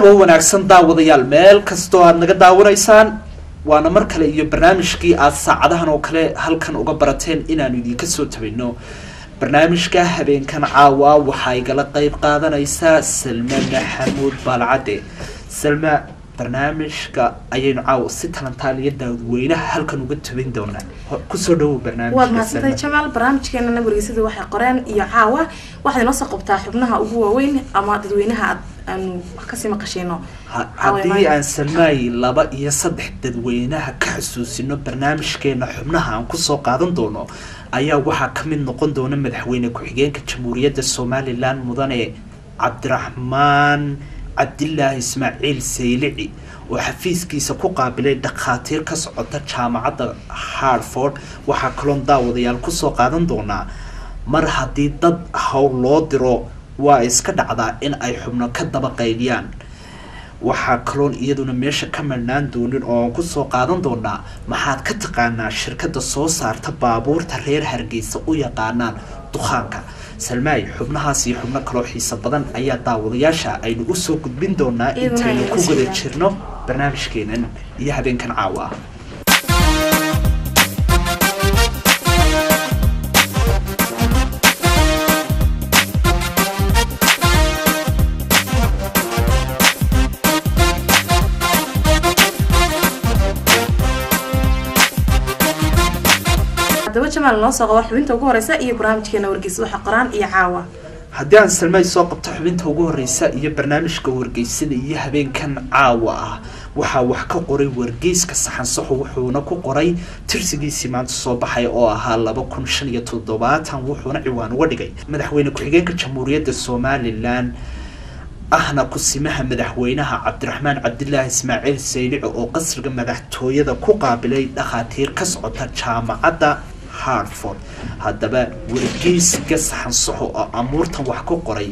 Oo wanaagsan daawadayaal, meel kastoo aad naga daawanaysaan, waana mar kale iyo barnaamijkii aad saacadahan oo kale halkan uga barateen inaanu idinka soo tabino. Barnaamijka habeenkan caawa waxaa igala qeyb qaadanaysaa Salma Maxamuud Baalcadde. Salma, barnaamijka ayaynu caawa si talantaaliya dadweynaha halkan uga tabin doonaa. Kusoo dhawow barnaamijka. Waad mahadsantahay, Jamaal. Barnaamijkeenana Wargeysada waxay qoreen iyo caawa waxaad inoo soo qabtaa xubnaha ugu waaweyn ama dadweynaha aad aanu wax kasii maqasheyno. Haddii aan, Salmaay, laba iyo saddex dadweynaha ka xusuusino barnaamijkeena xubnaha aan kusoo qaadan doono ayaa waxaa kamid noqon doona madaxweyne ku-xigeenka Jamhuuriyadda Somaliland, mudane Cabdiraxmaan Cabdilaahi Ismaaciil Saylici, oo xafiiskiisa ku qaabilay dhakhaatiir ka socota jaamacadda Hartford. Waxaa kaloon daawadayaal kusoo qaadan doonaa, mar haddii dad hawl loo diro waa iska dhacdaa in ay xubno ka daba qayliyaan. Waxaa kaloon iyaduna meesha ka marnaan doonin oo aan kusoo qaadan doonaa, maxaad ka taqaanaa shirkadda soo saarta baabuurta reer Hargeysa u yaqaanaan dukhaanka? Salmaay, xubnahaas iyo xubno kaloo xiiso badan ayaa daawadayaasha aynu usoo gudbin doonaa intaynu ku guda jirno barnaamijkeenan iyo habeenkan caawa ah. Haddaba Jamaal, noo soo qabo xubinta ugu horeysa iyo barnaamijkeena Wargeysa waxa qoraan iyo caawa. Haddii aan, Salmay, soo qabto xubinta ugu horeysa iyo barnaamijka Wargeysada iyo habeenkan caawa ah, waxaa wax ka qoray wargeyska Saxansaxo, wuxuuna ku qoray tirsigiisii maanta soo baxay oo ahaa 2075, wuxuuna ciwaan uga dhigay madaxweyne ku-xigeenka Jamhuuriyadda Somaliland ahna kusimaha madaxweynaha Cabdiraxmaan Cabdilaahi Ismaaciil Saylici oo qasriga madaxtooyada ku qaabilay dhakhaatiir ka socota jaamacadda Hartford. Haddaba wargeyska Saxansaxo oo amuurtan wax ku qoray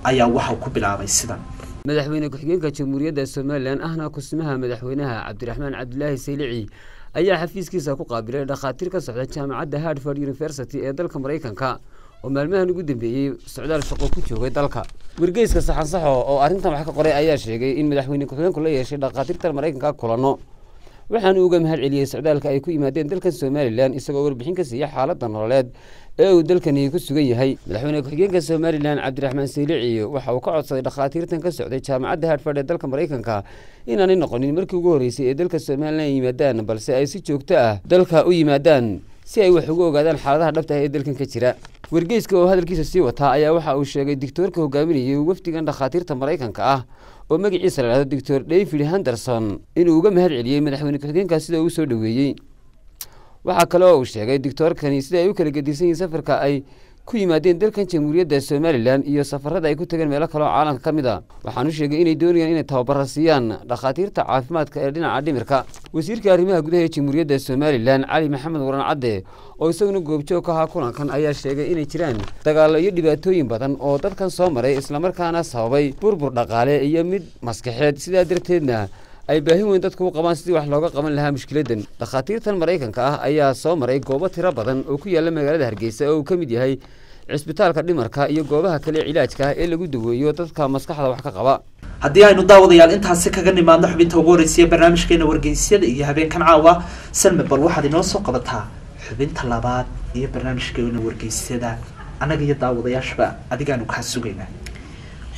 ayaa waxau ku bilaabay sidan: Madaxweyne ku-xigeenka Jamhuuriyadda Somaliland ahna kusimaha madaxweynaha Cabdiraxmaan Cabdilaahi Saylici ayaa xafiiskiisa ku qaabilay dhakhaatiir ka socda jaamacadda Hartford University ee dalka Maraykanka oo maalmahan ugu dambeeyey socdaal shaqo ku joogay dalka. Wargeyska Saxansaxo oo arrintan wax ka qoray ayaa sheegay in madaxweyne ku-xigeenku la yeeshay dhakhaatiirtan Maraykanka kulano, waxaana uga mahad celiyey socdaalka ay ku yimaadeen dalkan Somaliland, isagoo warbixin ka siiya xaaladda nololeed ee uu dalkani ku sugan yahay. Madaxweyne ku-xigeenka Somaliland Cabdiraxmaan Saylici waxa uu ka codsaday dhakhaatiirtan ka socday jaamacadda Hartford ee dalka Maraykanka inaanay noqonin markii ugu horreysay ee dalka Somaliland yimaadaan, balse ay si joogto ah dalka u yimaadaan si ay wax ugu ogaadaan xaaladaha dhabta ah ee dalkan ka jira. Wargeyska oo hadalkiisa sii wataa ayaa waxa uu sheegay digtoorka hogaaminayay wafdigan dhakhaatiirta Maraykanka ah oo magaciisa la dhahdo Doctor David Henderson inuu uga mahad celiyey madaxweyne ku-xigeenka sida uu soo dhoweeyey. Waxaa kale oo uu sheegay doctoorkani sida ay u kala gedisan yihiin safarka ay ku yimaadeen dalkan Jamhuuriyadda Somaliland iyo safarada ay ku tageen meelo kale oo caalamka ka mid a. Waxaanu sheegay inay doonayaan inay tababara siiyaan dhakhaatiirta caafimaadka ee dhinaca dhimirka. Wasiirka arrimaha gudaha ee Jamhuuriyadda Somaliland Cali Maxamed Waran Cadde oo isaguna goobjoog ka ahaa kulankan ayaa sheegay inay jiraan dagaallo iyo dhibaatooyin badan oo dadkan soo maray, islamarkaana sababay burbur dhaqaale iyo mid maskaxeed, sidaa darteedna ay baahi weyn dadku u qabaan sidii wax looga qaban lahaa mushkiladan. Dhakhaatiirtan Maraykanka ah ayaa soo maray goobo tiro badan oo ku yaala magaalada Hargeysa oo uu ka mid yahay cisbitaalka dhimarka iyo goobaha kale cilaajka ah ee lagu daweeyo dadka maskaxda wax ka qaba. Haddii aynu, daawadayaal, intaasi kaga nimaadno xubinta ugu horreysaya barnaamijkeena Wargeysyada iyo habeenkan caawa, Salme, bal waxaad inoo soo qabataa xubinta labaad iyo barnaamijkeena Wargeysyada. Annaga iyo daawadayaashaba adigaanu kaa sugaynaa.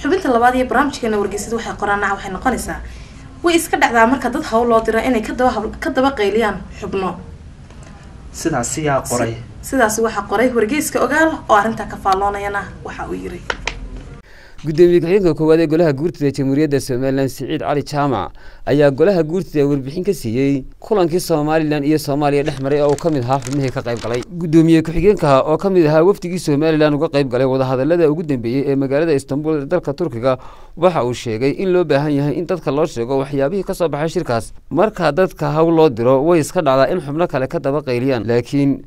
Xubinta labaad iyo barnaamijkeena Wargeysada waxay qoraan waxay noqonaysaa: way iska dhacdaa marka dad hawl loo diro inay kadaba ka daba qayliyaan xubno. Sidaasi yaa qoray? Sidaasi waxaa qoray wargeyska Ogaal oo arrintaa ka faalloonayana waxa uu yiri: Gudoomiye ku-xigeenka koowaad ee golaha guurtida Jamhuuriyadda Somaliland Siciid Cali Jaamac ayaa golaha guurtida warbixin ka siiyey kulankii Somaliland iyo Soomaaliya dhex maray oo uu ka mid ahaa xubnihii ka qayb galay. Gudoomiye ku-xigeenka oo ka mid ahaa wafdigii Somaliland uga qayb galay wadahadalada ugu dambeeyey ee magaalada Istanbul ee dalka Turkiga waxa uu sheegay in loo baahan yahay in dadka loo sheego waxyaabihii ka soo baxay shirkaas. Marka dadka hawl loo diro way iska dhacdaa in xubno kale ka daba qayliyaan, laakiin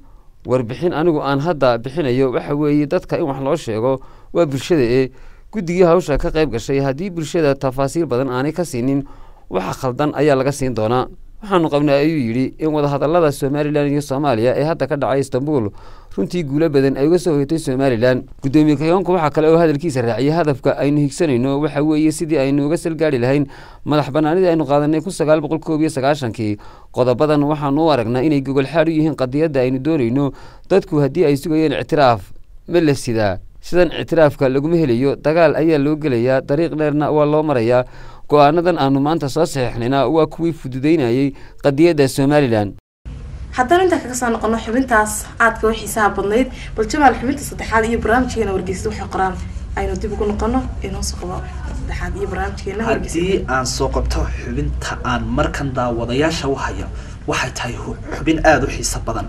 warbixin anigu aan hadda bixinayo waxa weeye dadka in wax loo sheego, waa bulshada ee guddigii hawsha ka qayb gashay. Haddii bulshada tafaasiil badan aanay ka siinin, waxa khaldan ayaa laga siin doonaa. Waxaanu qabnaa, ayuu yidhi, in wadahadalada Somalilan iyo Soomaaliya ee hadda ka dhacay Istanbul runtii guulo badan ay uga soo hoyatay Somalilan. Guddoomiye ku-xigeenku waxaa kale oo hadalkiisa raaciyay: Hadafka aynu higsanayno waxa weeye sidii aynu uga salgaari lahayn madax banaanidii aynu qaadanay 1991-kii. Qodobadan waxaanu u aragnaa inay gogol xaad u yihiin qadiyadda aynu doonayno. Dadku haddii ay sugayeen ictiraaf, ma la sidaa? Sidan ictiraafka laguma helayo, dagaal ayaa loo gelayaa, dariiq dheerna waa loo marayaa. Go-aanadan aanu maanta soo saxeixnayna waa kuwii fududeynayay qadiyadda Somalilan. Haddaan intaa kaga soo noqono xubintaas aadka u xiisaha badnayd, bal Jamaal, xubinta saddexaad iyo barnaamijkeena Wargeysada waxay qoraan aynu dib ugu noqono. Inoo soo qabo saddexaad iyo barnaamijkeena Wargeysada. Haddii aan soo qabto xubinta aan markan daawadayaasha u hayo, waxay tahay xubin aada u xiiso badan,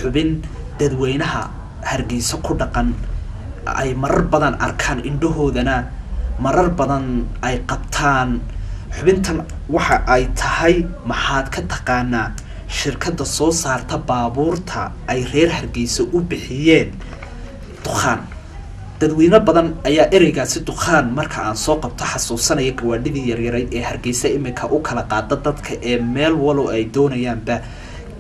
xubin dadweynaha Hargeysa ku dhaqan ay marar badan arkaan, indhahoodana marar badan ay qabtaan. Xubintan waxa ay tahay: maxaad ka taqaanaa shirkadda soo saarta baabuurta ay reer Hargeysa u bixiyeen dukhaan? Dadweyne badan ayaa ereygaasi dukhaan marka aan soo qabto xasuusanaya gawaadhidii yaryarayd ee Hargeysa iminka u kala qaada dadka ee meel walow ay doonayaanba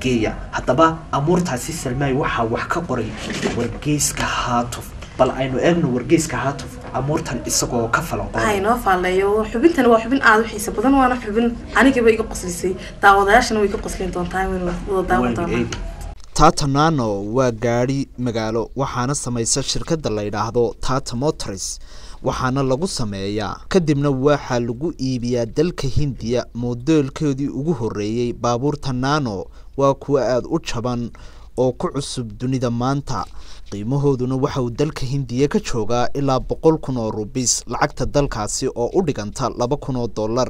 geeya. Haddaba amuurtaasi, Salmaay, waxaa wax ka qoray wargeyska Haatuf. Bal aynu eegno wargeyska Haatuf amuurtan isagoo ka falanqoonay. Ha inoo faaleeyo. Xubintan waa xubin aada u xiiso badan, waana xubin anigaba iga qoslisay, daawadayaashana way ka qoslin doontaa, waynu wada daawan Waynu doonaa. eegi. Tata Nano waa gaadhi magaalo, waxaana samaysa shirkadda la yidhaahdo Tata Motors, waxaana lagu sameeyaa kadibna waxaa lagu iibiyaa dalka Hindiya. Modeelkoodii ugu horreeyey baabuurta Nano waa kuwa aada u jaban oo ku cusub dunida maanta, qiimahooduna waxa uu dalka Hindiya ka joogaa ilaa 100,000 oo rubiis, lacagta dalkaasi oo u dhiganta 2,000 oo dollar.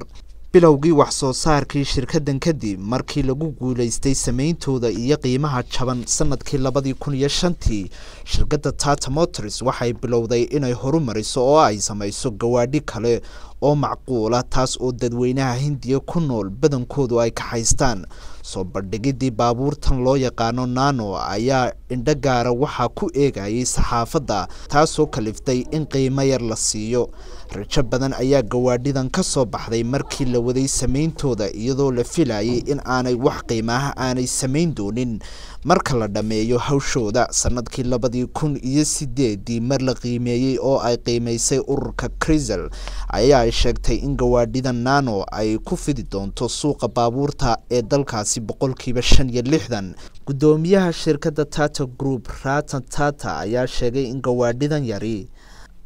Bilowgii wax soo saarkii shirkaddan kadib markii lagu guulaystay sameyntooda iyo qiimaha jaban sanadkii 2005-tii, shirkadda Tata Motors waxay bilowday inay horumariso oo ay samayso gawaadhi kale oo macquula, taas oo dadweynaha Hindiya ku nool badankoodu ay kaxaystaan. Soo bandhigidii baabuurtan loo yaqaano Nano ayaa indho gaara waxaa ku eegayay saxaafadda, taasoo kaliftay in qiimo yar la siiyo. Rajo badan ayaa gawaadhidan ka soo baxday markii la waday sameyntooda, iyadoo la filayay in aanay wax qiimaha aanay samayn doonin marka la dhammeeyo hawshooda. Sanadkii 2008-dii mar la qiimeeyey oo ay qiimeysay ururka Crisel ayaa ay sheegtay in gawaadhida Nano ay ku fidi doonto suuqa baabuurta ee dalkaasi 65%. Guddoomiyaha shirkadda Tata Group, Ratan Tata, ayaa sheegay in gawaadhidan yari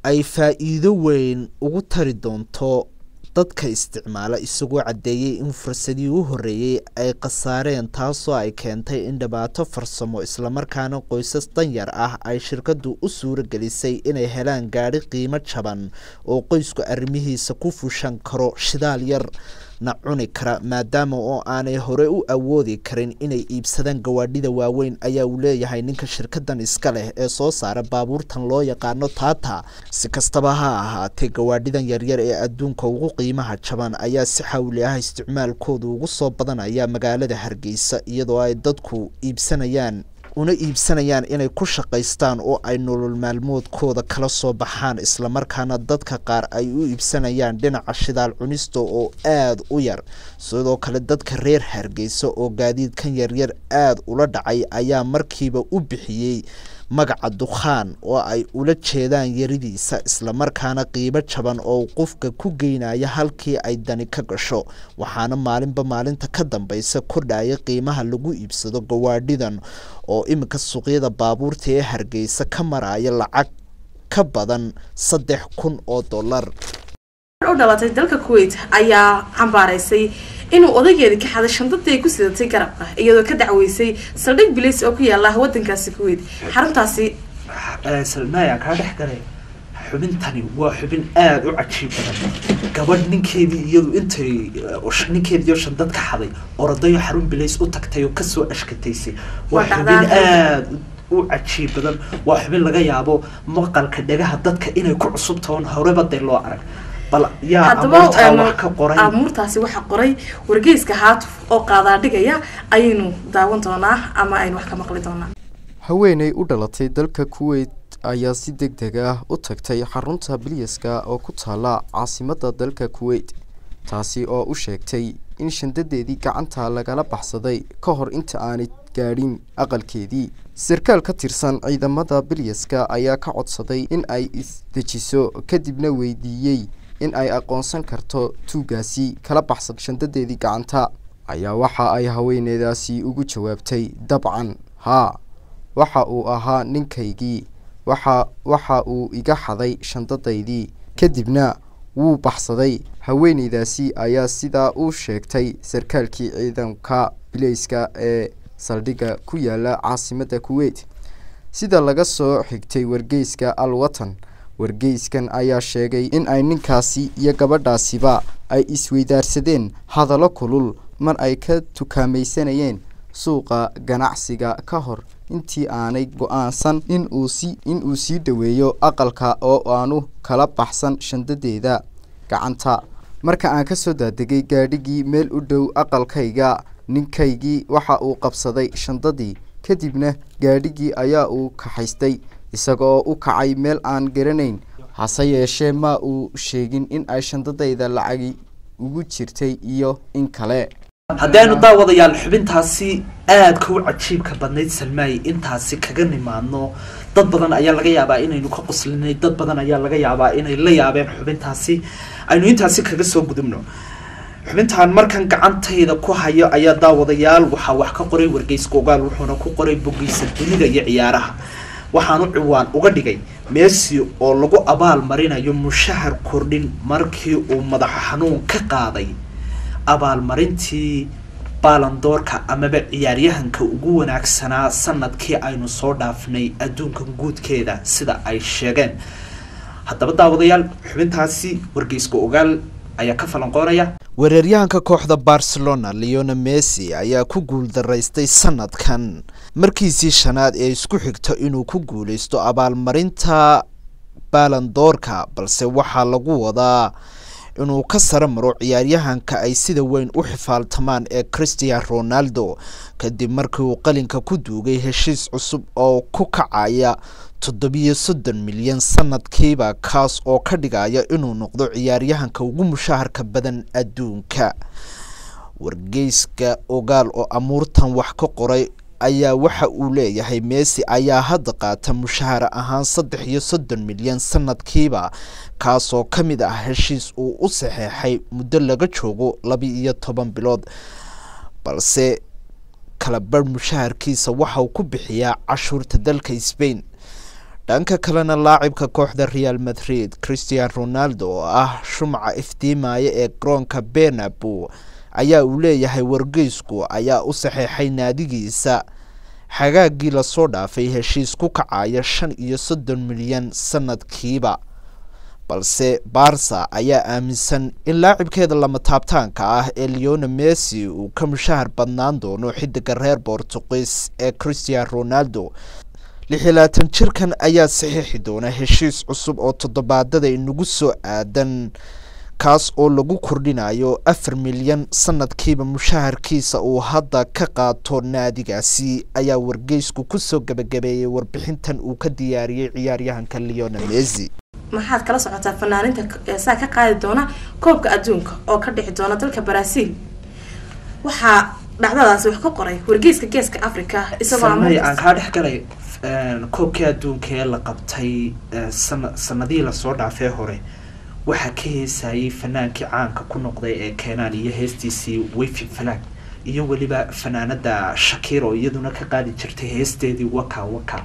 ay faa'iido weyn ugu tari doonto dadka isticmaala, isagoo caddeeyey in fursadii u horreeyey ay khasaareen, taasoo ay keentay in dhibaato farsamo, islamarkaana qoysas danyar ah ay shirkaddu u suuro gelisay inay helaan gaadhi qiimo jaban oo qoysku arrimihiisa ku fushan karo, shidaal yar na cuni kara, maadaama oo aanay hore u awoodi karin inay iibsadaan gawaadhida waaweyn, ayaa uu leeyahay ninka shirkadan iska leh ee soo saara baabuurtan loo yaqaano Tata. Si kastaba ha ahaatee, gawaadhidan yaryar ee adduunka ugu qiimaha jaban ayaa si xawli ah isticmaalkoodu ugu soo badanaya magaalada Hargeysa, iyadoo ay dadku iibsanayaan una iibsanayaan inay ku shaqaystaan oo ay nolol maalmoodkooda kala soo baxaan, islamarkaana dadka qaar ay u iibsanayaan dhinaca shidaal cunista oo aada u yar. Sidoo kale dadka reer Hargeysa oo gaadiidkan yaryar aada ula dhacay ayaa markiiba u bixiyey magaca dukhaan, oo ay ula jeedaan yaridiisa, islamarkaana qiimo jaban oo qofka ku geynaya halkii ay dani ka gasho. Waxaana maalinba maalinta ka dambeysa kordhaya qiimaha lagu iibsado gawaadhidan oo iminka suuqyada baabuurta ee Hargeysa ka maraya lacag ka badan 3,000 oo dollar. U dhalatay dalka Kuwait ayaa cambaaraysay inuu odaygeeda ka xaday shandadii ay ku sidatay garabka, iyadoo ka dacweysay saldhig bilis oo ku yaala wadankaasi Kuwait xaruntaasi. Salmaaya, kaa dhex galay. Xubintani waa xubin aada u cajiib badan. Gabadh ninkeedii iyadu intay ninkeedii oo shandad ka xaday orodayo xarun bilays u tagtay oo kasoo ashkataysay waa Waa xubin dhacdaan. aada u cajiib badan. Waa xubin laga yaabo maqalka dhagaha dadka inay ku cusub tahoon horeba dee loo arag. Bal yaa Haddaba amuurtaa wax ka qoray? Amuurtaasi waxaa qoray wargeyska Haatuf oo qaadaa dhigaya, ayaynu daawan doonaa ama aynu wax ka maqli doonaa. Haweeney u dhalatay dalka Kuwait ayaa si deg deg ah u tagtay xarunta biliyaska oo ku taala caasimadda dalka Kuwait. taasi oo u sheegtay in shandadeedii gacanta lagala baxsaday ka hor inta aanay gaadhin aqalkeedii. Sarkaal ka tirsan ciidamada bilyaska ayaa ka codsaday in ay isdejiso, kadibna weydiiyey in ay aqoonsan karto tuugaasi kala baxsad shandadeedii gacanta. Ayaa waxa ay haweeneydaasi ugu jawaabtay, dabcan haa, waxa uu ahaa ninkaygii, waxa uu iga xaday shandadaydii, kadibna wuu baxsaday. Haweeneydaasi ayaa sidaa u sheegtay sarkaalkii ciidanka bileyska ee saldhigga ku yaala caasimadda Kuwait, sida laga soo xigtay wargeyska Al Watan. Wargeyskan ayaa sheegay in ay ninkaasi iyo gabadhaasiba ay isweydaarsadeen hadallo kulul mar ay ka tukaamaysanayeen suuqa ganacsiga ka hor intii aanay go-aansan inuu sii dhoweeyo aqalka oo aanu kala baxsan shandadeeda gacanta. Marka aan kasoo daadegay gaadhigii meel u dhow aqalkayga, ninkaygii waxa uu qabsaday shandadii, kadibna gaadhigii ayaa uu kaxaystay isagoo u kacay meel aan garanayn. Hase yeeshee ma uu sheegin in ay shandadayda lacagi ugu jirtay iyo in kale. Haddii aynu daawadayaal xubintaasi aadka u cajiibka badnayd Salmaay intaasi kaga nimaadno, dad badan ayaa laga yaabaa inaynu ka qoslinay, dad badan ayaa laga yaabaa inay la yaabeen xubintaasi. Aynu intaasi kaga soo gudubno xubintaan markan gacantayda ku hayo ayaa daawadayaal waxaa wax ka qoray wargeyska Ogaal, wuxuuna ku qoray boggiisa dunida iyo ciyaaraha. Waxaanu ciwaan uga dhigay Messi oo lagu abaal marinayo mushahar kordhin markii uu madax xanuun ka qaaday abaalmarintii Baalandoorka amaba ciyaaryahanka ugu wanaagsanaa sanadkii aynu soo dhaafnay adduunka guudkeeda, sida ay sheegeen. Haddaba daawadayaal, xubintaasi wargeyska Ogaal ayaa ka falanqoonaya. Weeraryahanka kooxda Barcelona Leona Messi ayaa ku guuldaraystay sanadkan markiisii shanaad ee isku xigto inuu ku guuleysto abaalmarinta Baalandoorka, balse waxaa lagu wadaa inuu ka sare maro ciyaaryahanka ay sida weyn u xifaaltamaan ee Christian Ronaldo, kadib markii uu qalinka ku duugay heshiis cusub oo ku kacaya 37 milyan sanadkiiba, kaas oo ka dhigaya inuu noqdo ciyaaryahanka ugu mushaharka badan adduunka. Wargeyska Ogaal oo amuurtan wax ka qoray ayaa waxa uu leeyahay Messi ayaa hadda qaata mushahar ahaan 33 milyan sanadkiiba, kaasoo ka mid ah heshiis uu u saxeexay muddo laga joogo 12 bilood, balse kala barh mushaharkiisa waxa uu ku bixiyaa cashuurta dalka Spain. Dhanka kalena, laacibka kooxda Real Madrid Christian Ronaldo oo ah shumaca iftiimaya ee garoonka Bernabeu ayaa uu leeyahay wargeysku ayaa u saxeexay naadigiisa xagaagii lasoo dhaafay heshiis ku kacaya 35 milyan sanadkiiba, balse Barca ayaa aaminsan in laacibkeeda lama taabtaanka ah ee Leona Messi uu ka mushahar badnaan doono xidiga reer Portugiis ee Christian Ronaldo. 26 jirkan ayaa saxiixi doona heshiis cusub oo toddobaadada inagu soo aadan, kaas oo lagu kordhinayo 4 milyan sanadkiiba mushaharkiisa uu hadda ka qaato naadigaasi, ayaa wargeysku kusoo gabagabeeyey warbixintan uu ka diyaariyey ciyaaryahanka Leona Messi. Maxaad kala socotaa fanaaninta saa ka qaadi doona koobka adduunka oo ka dhici doona dalka Brazil? Waxaa dhacdadaasi wax ka qoray wargeyska Geeska Africa isagoo Salmay, aan kaa dhex galay. Koobkii adduunka ee la qabtay sanadihii lasoo dhaafee hore waxaa ka heesayay fanaankii caanka ku noqday ee Keenaan iyo heestiisii Wavin Flag, iyo weliba fanaanada Shakira oo iyaduna ka qaadi jirtay heesteedii Waka Waka.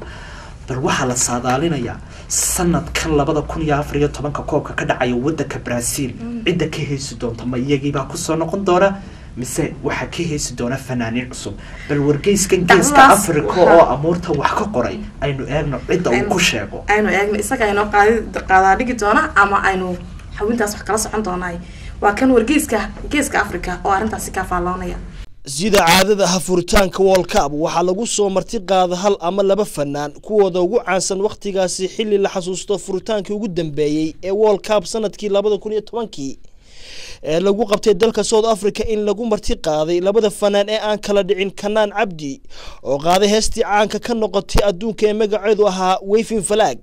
Bal waxaa la saadaalinayaa sanadkan 2014-ka koobka ka dhacaya wadanka Brazil cidda ka heesi doonta, ma iyagiibaa kusoo noqon doona mise waxaa ka heesi doona fanaaniin cusub? Bal wargeyskan Geeska Dhacdadaas Africa oo amuurta wax ka qoray aynu eegno cidda uu ku sheego. Aynu eegno isaga aynoo qaadi qaadaa dhigi doona ama aynu xubintaas wax kala socon doonaay. Waa kan wargeyska Geeska Africa oo arrintaasi ka faalloonaya. Sida caadada ah, furitaanka World Cup waxaa lagu soo marti qaada hal ama laba fanaan kuwooda ugu caansan wakhtigaasi. Xilli la xasuusto furitaankii ugu dambeeyey ee World Cup sanadkii 2010-kii ee lagu qabtay dalka South Africa in lagu marti qaaday labada fanaan ee aan kala dhicin, Kanaan Cabdi oo qaaday heestii caanka ka noqotay adduunka ee magaceedu ahaa Wavin Flag,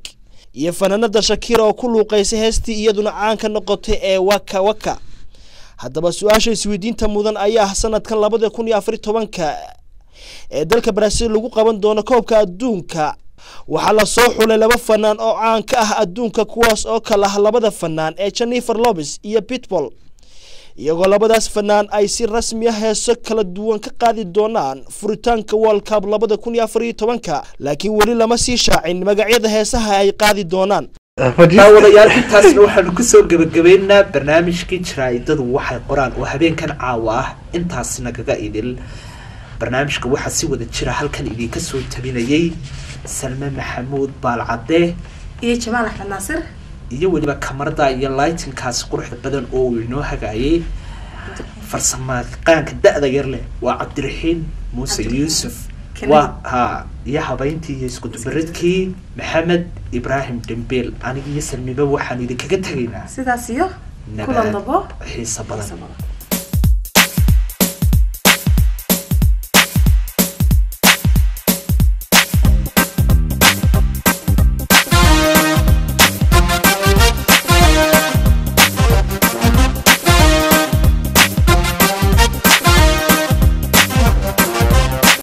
iyo fanaanada Shakira oo ku luuqaysay heestii iyaduna caanka noqotay ee Waka Waka. Haddaba su-aasha isweydiinta mudan ayaa ah sanadkan 2014-ka ee dalka Brazil lagu qaban doono koobka adduunka, waxaa lasoo xulay laba fanaan oo caan ka ah adduunka, kuwaas oo kala ah labada fanaan ee Jennifer Lopez iyo Pitbull, iyagoo labadaas fanaan ay si rasmi ah heeso kala duwan ka qaadi doonaan furitaanka World Cup 2014-ka, laakiin weli lama sii shaacin magacyada heesaha ay qaadi doonaan. Daawadayaal, intaasna waxaanu kusoo gebagabeynaa barnaamijkii jaraa'idadu waxay qoraan oo habeenkan caawa ah intaas nagaga idil. Barnaamijka waxaa si wada jira halkan idinka soo tabinayay Salme Maxamuud Baalcadde iyo Jamaal Axmed Naasir, iyo weliba kamarada iyo lightingkaasi quruxda badan oo uu inoo hagaayay farsamayaqaanka da-da yar leh waa Cabdiraxiin Muuse Yuusuf, waa ha iyo habeyntii iyo isku dubaridkii Maxamed Ibraahim Dhembeel. Aniga iyo Salmiba waxaan idinkaga tegaynaa sidaas iyo kulan nabad dabo xiiso badan. Xiiso badan.